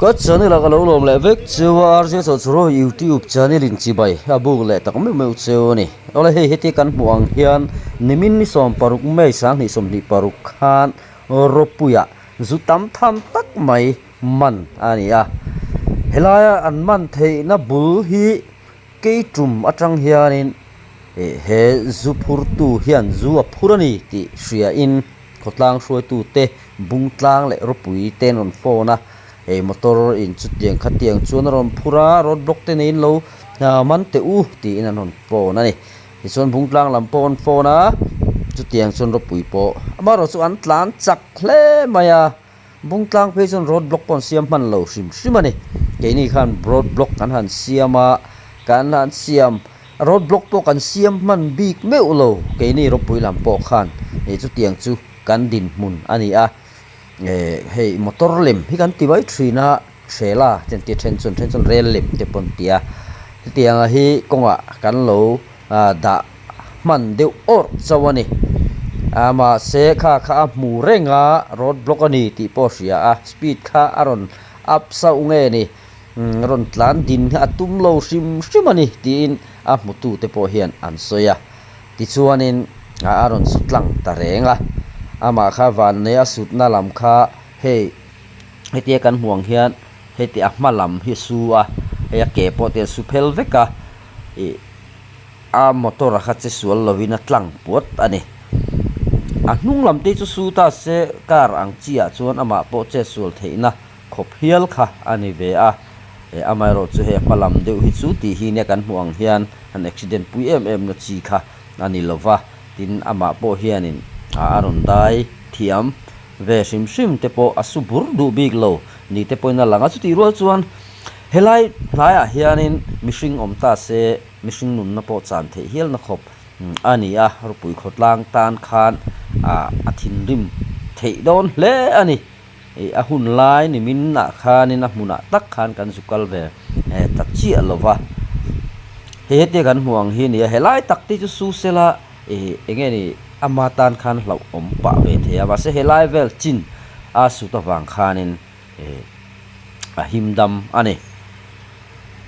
Ka channel ah ka lo lawm leh vek cheu a, RJ Chawchuraw YouTube channel in chibai a buk leh tak meuh meuh cheu a ni. Awle hei heti kan hmuh ang hian nimin ni 16 May 2026 khan Ropuia zu tam tham tak mai man a ni a. Helaia an man theihna bul hi Keitum atang hianin he zu phurtu hian zu a phur a ni tih hriain khawtlang hruaitute bung tlang leh rawpui te an rawn phone a, hei motor in chutiang khatiang chuan a rawn phur a, road block te neiin lo man teh u tiin an rawn phone a ni. Tichuan bung tlang lam pawh an phone a, chutiang chuan rawpui pawh amaherawhchu an tlan chak hle mai a. Bungtlang phei chuan road block pawh an siam hman lo hrim hrim a ni. Keini khan road block kan han siam a, kan han siam road block pawh kan siam hman bik meuh lo keini ropui lam pawh khan ih chutiang chu kan dinhmun a ni a. Eh hei motor lem hi kan ti mai thin a, hrela te an ti a then chuan then chuan rel lem te pawh an ti a. Hetianga hi kawngah kan lo dah hman deuh awrh chauh a ni. A mahse kha kha a hmu reng a road block a ni tih pawh a hria a speed kha a rawn up sauh nge ni rawn tlan din a tum lo hrim hrim a ni tiin a hmutu te pawh hian an sawi a. Tichuanin a rawn su tlang ta reng a amah kha vannei a sutna lam kha hei hetia kan hmuh ang hian heti a hma lam hi a su a hei a ke pawh te a su phel vek a. Ih a motor a kha che sual lovin a tlang puat a ni. A hnung lam te chu su ta se car ang chi ah chuan amah pawh che sual theihna khawp hial kha a ni ve a. Ih amaherawh chu hei a hma lam deuh hi chu tih hi nia kan hmuh ang hian an accident pui em em na chi kha a ni lova. Tin amah pawh hianin a rawn dai thiam ve hrim hrim te pawh a su bur duh bik lo ni te pawhin a lang a. Chutih rual chuan Helai hnaiah hianin mihring awm ta se mihring nunna pawh chan theih hialna khawp a ni a, ropui khawtlang tan khan a thinrim theih dawn hle a ni. Ih a hun lai niminah khanin a hmunah tak khan kan zu kal ve ta chiah lo va. Hei hetia kan hmuh ang hi a ni a, helai tak te chu su sela ih eng nge ni ama tan khan hlauhawm pah ve thei a, mahse helai vel chin a sut avang khanin eh a him dam a ni.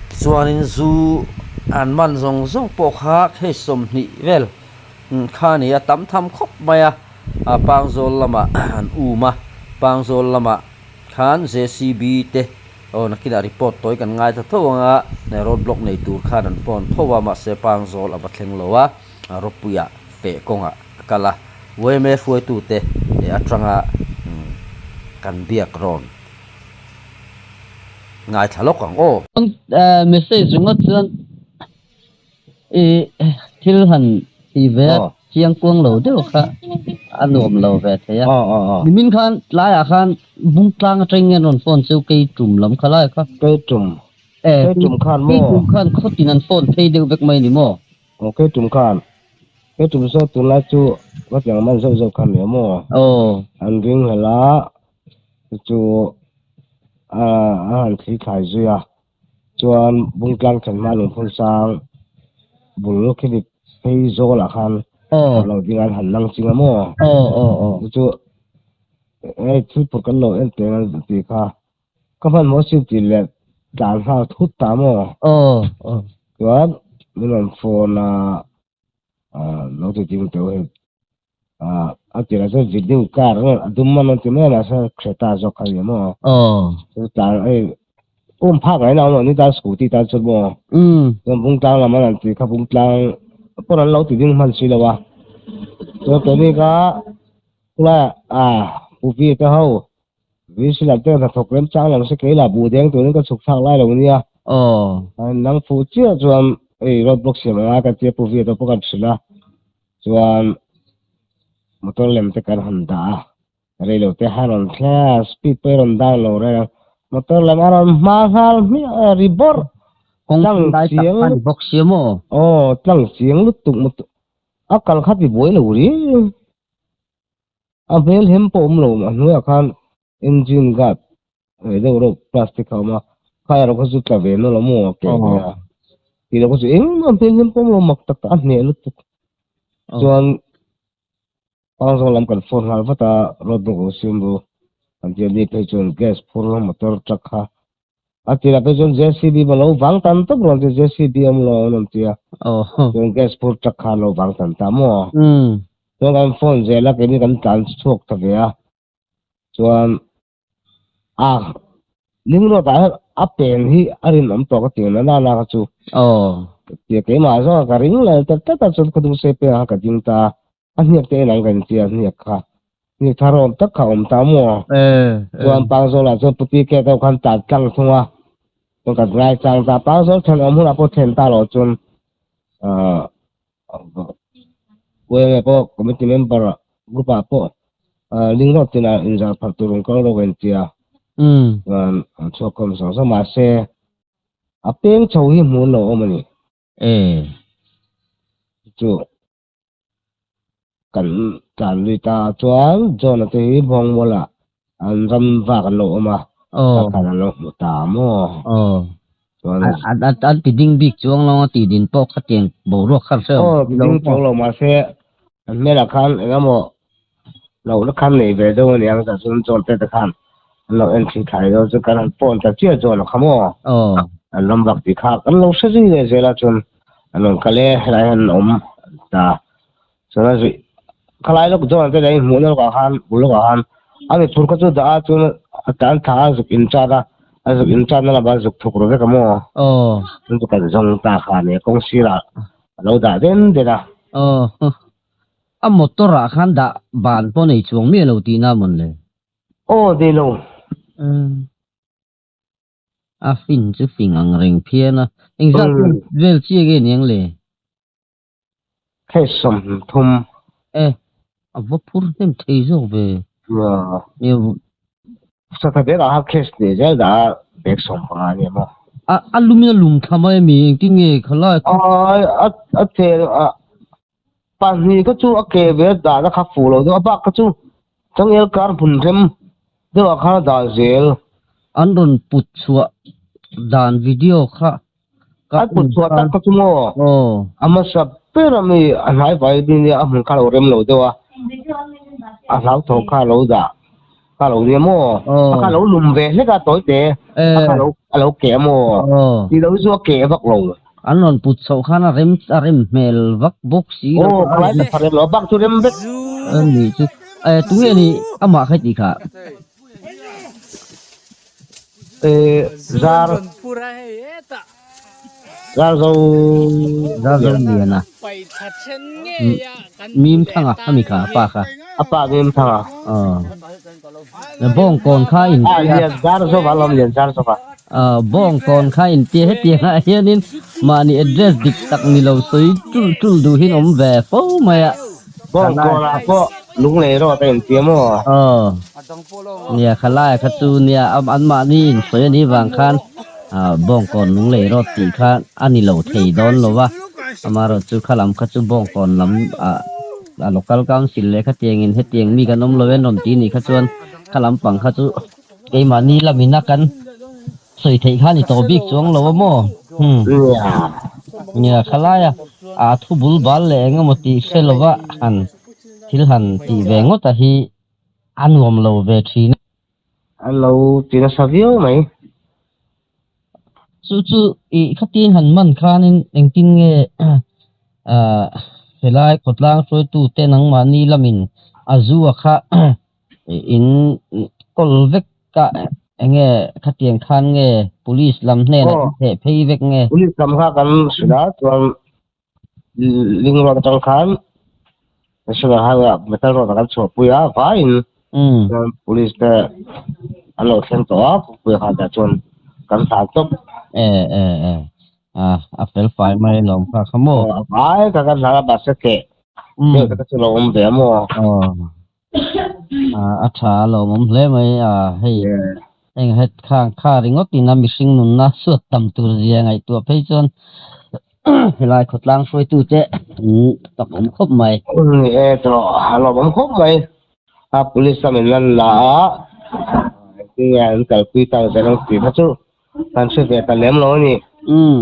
Tichuanin zu an man zawng zawng pawh kha case 20 vel kha a ni a, tam tham khawp mai a, a Pangzawl lamah an um a, Pangzawl lamah khan JCB te aw nakinah report tawi kan ngai ta tho ang a, road block nei tur khan an phone tho a, mahse Pangzawl a va thleng lo a, Ropuia feh kawngah a kal a. Yma hruaitute atanga kan biak rawn ngaithla lawk ang aw. Message ringawt chuan i thil han ti ve a chiang kuang lo deuh kha a nuam lo ve thei a. Nimin khan tlaiah khan bung tlang atangin an rawn phone cheu kei tum lam kha lai kha. Kei tum. Kei tum khan maw? Kei tum khan khawtin an phone phei deuh vek mai ni maw? Aw kei tum khan. Kei tum saw tunlai chu ka tiang man zauh zauh kha nia maw? Aw. An ring hlel a, chu a han thli thlai zui a, chuan Bungtlang thlen hma lungphun sang bul khiti phei zawlah khan a lo ding a, an han nang ching a maw? Aw aw aw. Chu hei thil phur kan lo en teng a tih kha. Ka hmanhmawh sin tih leh tlan nghal thut ta maw? Aw aw. Chuan min rawn phone a, lo ti ding teuh hei. A tirah chuan video car a dum a rawn ti mai a mahse Creta zawk kha a ni maw? Aw. Chu tlan hei um phak mai na awm lo ni tan scooty tan chuan maw? Umm. Chuan Bungtlang lam a rawn ti kha Bungtlang pawn an lo ti ding hman si lo a. Chuan keini kha khulaiah Pu Via te ho Visual te hnathawk remchang lam se kei lah buh deng turin ka chhuk thlak lai lo nia. Aw. Nang fuh chiah chuan ei road block siam anga ka tia Pu Viata pawh kan hrilh a, chuan motor lem te kan han dah a, rei lo te a rawn thleng a, speed pawh i rawn down lo reng a, motor lem a rawn hma nghal hmiah a, ri bawrh, Kawng tlang lai tak chiang kha ni bawk sia maw? Aw, tlang chiang lutuk motor a kal kha ti buai lo riau. A hmel hem pawh awm lo a hnuaiah khan engine guard ve deuh reuh plastic kha a awm a, kha erawh kha chu tla ve nawlh a maw a ke ve a, tih loh kha chu engmah hmel hem pawh awm lo mak tak tak a hneh lutuk chuan pangzawng lam kan phone nghal vat a road block lo siam ru an ti a ni phei chuan gas phur motor truck kha. A tirah phei chuan JCB va lo vang tan tawp rawn ti JCB awm lo an rawn ti a. Chuan gas phur truck kha an lo vang tan ta maw? Chuan kan phone zel a keini kan tlan chhuak ta ve a. Chuan a ling road ah hian a pen hi a rinawm tawh ka ti na nana kha chu. Tia keimah zawk a ka ring lel ta tlat a chuan khawdung se peng ah khan ka ding ta a. A hniak te en ang kan tia hniak kha. Hniak thar awm tak kha awm ta maw? Chuan Pangzawlah chuan Puti Cat ho khan tlan tlang thung a. Chuan kan ngai chang ta. Pangzawl then awm hunah pawh then ta lo chuan Uaia pawh committee member group ah pawh link rawt tinah inzar phar tur rawn kal rawk a intia. Chuan an chhuak khawm zawng zawng mahse a peng chho hi hmuh an lo awm a ni. Chu Kan tlan lui ta chuan John-a te hi Bawngmualah an ram vak an lo awm a, a khan an lo hmu ta maw? Chuan An ti ding bik chuang lo a, ti din pawh khatiang boruak kha hre awm. Aw, ti ding chuang lo mahse an hmelah khan eng emaw lohna khan nei ve deuh a niang tah chuan John te te khan an lo en thli thlai deuh chu kan han pawn ta chiah John-a kha maw? An ram vak tih kha kan lo hre zui leh zel a chuan An rawn kal e, helai hian an awm ta. Chuan a zui khalai lawk dawn te leh hmuhna lawkah khan bul lawkah khan a mi phur kha chu dah a chuan a tan thla a zuk in chat a, a zuk in chat na lamah a zuk thuk ru vek a maw? Aw. Chuan chu kan zawng ta kha a nia kawng sirah a lo dah den den a. Aw. A motor ah khan dah ban pawh nei chuang miah lo tihna mawn le? Aw, nei lo. Umm. A fin chu fing ang reng phian a. Engzat vel chi enge ni ang le? Hei 30. E, a va phur hnem thei zawk ve. Sakha bag ah kha cash nei zel dah a bag 15 ania maw? A a lumin a lum thla mai ami engtin nge khalai kha? Ai a a che a pahnih kha chu a ke ve dahna kha fuh lo deuh a bak kha chu changel kar hmun rem deuh ah khan a dah zel. An rawn put chhuah dan video kha ka An put chhuah tak kha chu maw? Aw. A hmasa ber a mi a hnai vai mi nia a hmun kha a lo rem lo deuh a, a hlauthawng kha a lo dah kha a lo nia maw? Aw. A kha a lo lum ve hlek a tawi te, a kha a lo keh a maw? Aw. Tih lo hi chu a keh vak lo. An rawn put chhoh khan a rem a rem hmel vak bawk si lo. Aw ka lai tak kha rem lo a bak chu rem vek. A ni chu e tunge ni amah kha tih kha. E zar zar zo zar zo lian a mim thanga ami kha a pa kha. A pa mim thanga. Aw bawngkawn kha in a lian zar zova lawm lian zar zova. Bawngkawn kha intia hetiangah hianin mahni address dik tak ni lo sawi tul tul duhin awm ve fo mai a. Bawngkawnah pawh lunglei rawt a intia maw? Aw, nia khalai kha chu nia anmahni insawi a nih vang khan Bawngkawn lunglei rawt tih kha a ni lo thei dawn lo va, amaherawhchu khalam kha chu Bawngkawn lam a local council leh khatiangin hetiang mi kan awm lo en rawn ti nih kha chuan khalam pang kha chu Keimahni lamina kan sawi theih kha ni tawh bik chuang lo a maw? Hmm. Nia, khalaia a thu bul bal leh eng emaw tih hre lova han thil han tih ve ngawt a hi a nuam lo ve thin a. An lo ti nasa viau mai. Chu chu i khatin han man khanin engtin nge ah helai khawtlang hruaitute nangmahni lamin a zu a kha In kawl vek a enge khatiang khan nge police lam hnenah in theh phei vek nge? Police lam kha kan hrilh a chuan ling road atang khan National Highway ah metal road ah kan chhuahpui a vaiin chuan police te an lo thleng tawh a khawpui kha tah chuan kan hlan tawp. E e e a fel fai mai lawm kha kha maw? A vai kha kan hlan a mahse keh deuh te kha chu lo awm ve a maw? A tha a lawmawm hle mai a hei heng het khang kha ringawt in a mihring nunna suat tam tur zia ngaihtuah phei chuan helai khawtlang hruaitu te tak awm khawp mai. Ni e tawh a lawmawm khawp mai a police lam in lan la a engtin nge an kalpui tak zel ang tih kha chu kan hre ve ta lem lo a ni. Umm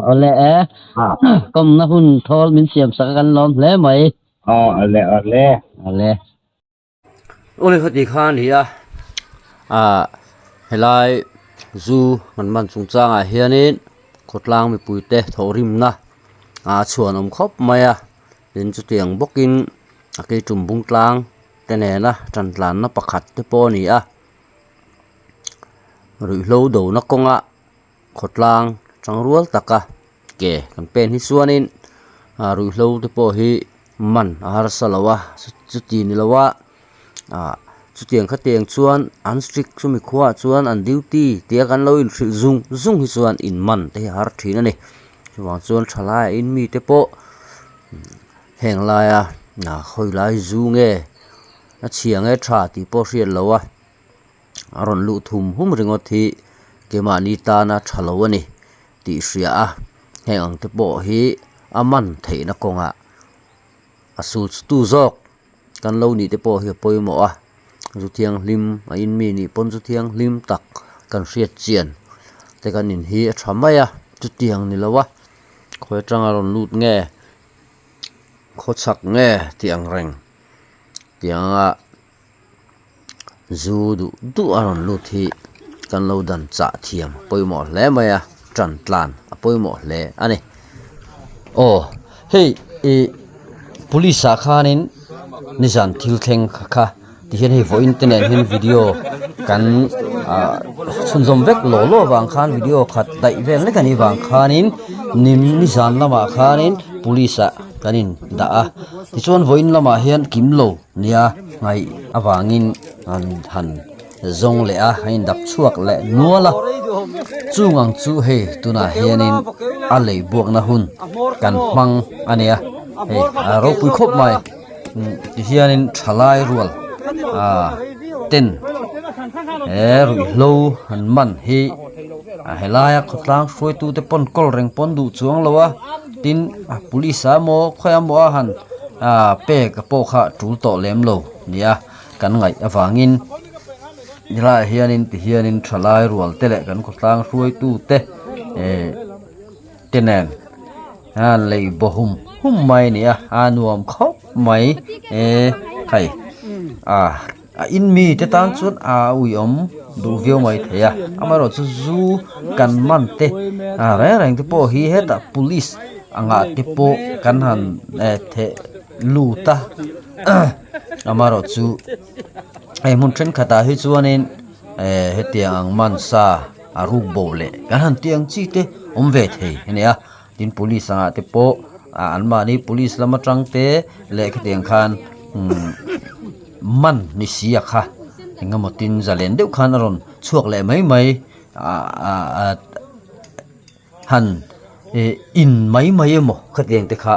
awle e kawmna hun thawl min siam sak a kan lawm hle mai. Aw ale ale. Ale. Uli khaw tih kha a ni a, ah helai Zu kan man chungchangah hianin khawtlang mipuite thawhrimna a chhuan awm khawp mai a tin chutiang bawkin a keitum bung tlang te nena tan tlanna pakhat te pawh a ni a ruihhlo dona kawnga khawtlang tangrual taka ke kan pen hi chuanin ah ruihhlo te pawh hi man a harsa lo a chuti ni lo a ah chutiang khatiang chuan an strict chumi khuaah chuan an duty tia kan lo inhrilh zung zung hi chuan in man te hi a har thin a ni chuvang chuan thalai in mite pawh heng laia ah khawi lai zu nge a chhia nge tha tih pawh hriat loh a. A rawn luh thum hum ringawt hi keimahni tana tha lo a ni tih hria a, heng ang te pawh hi a man theihna kawngah a sul tu zawk kan lo nih te pawh hi a pawimawh a, zu thianghlim a in mi nih pawn zu thianghlim tak kan hriat chian te kan in hi a tha mai a, chutiang ni lo a khawi atanga rawn lut nge khawchhak nge tih ang reng tianga. Zu duh duh a rawn lut hi kan lo dan chah thiam a pawimawh hle mai a tan tlan a pawimawh hle a ni. Aw hei ih police ah khanin nizan thil thleng kha kha tihian hei vawiin te nen hian video kan ah chhunzawm vek law law avang khan video khat daih vel hlek a nih vang khanin nizan lamah khanin police ah kan in dah a tichuan vawiin lamah hian kim lo. Nia ngaih avangin an han zawng leh a, a indap chhuak leh nual a. Chung ang chu hei tunah hianin a lei buakna hun kan hmang a nia, hei a ropui khawp mai. Tihianin thalai rual ah ten he ruihhlo an man hi a helaia khawtlang hruaitute pawn kawl reng pawn duh chuang lo a, tin police ah emaw khawiah emaw a han ah pek a pawh kha tul tawh lem lo nia kan ngaih avangin helaiah hianin tihianin thalai rual te leh kan khawtlang hruaitu te eh te nen hian lei baw hum hum mai a ni a a nuam khawp mai eh hei ah a in mi te tan chuan a uiawm duh viau mai thei a amaherawhchu zu kan man te ah reng reng te pawh hi hetah police angah te pawh kan han eh theh lut a amaherawhchu hei hmun thenkhatah hi chuanin eh hetiang ang man sa a ruk bo leh kan han tih ang chi te awm ve thei a ni a tin police angah te pawh ah an mahni police lam atang te leh khatiang khan umm man ni si a kha eng emaw tin zalen deuh khan a rawn chhuak leh mai mai ah ah han ih in mai mai emaw khatiang te kha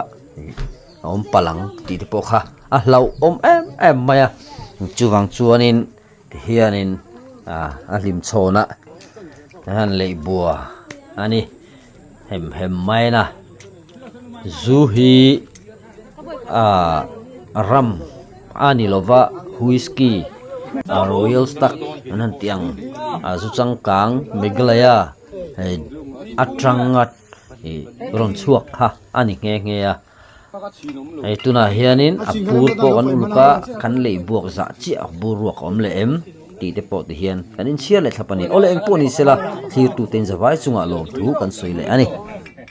a awm palh ang tih te pawh kha a hlauhawm em em mai a chuvang chuanin. Tihianin ah a hlim chhawn a han leih bua a ni hem hem mai a zu hi ah ram a ni lova whisky a royal stag an han tih ang a zu changkang meghalaya hei atanga ih rawn chhuak kha a ni nghe nghe a. Hei tunah hianin a bur pawh kan uluk a kan lei buak zah chiah a bur ruak a awm leh em tih te pawh ti hian kan inchhiar leh thlap a ni. Awle engpawh ni sela thlir tute in zavai chungah lawmthu kan sawi leh a ni.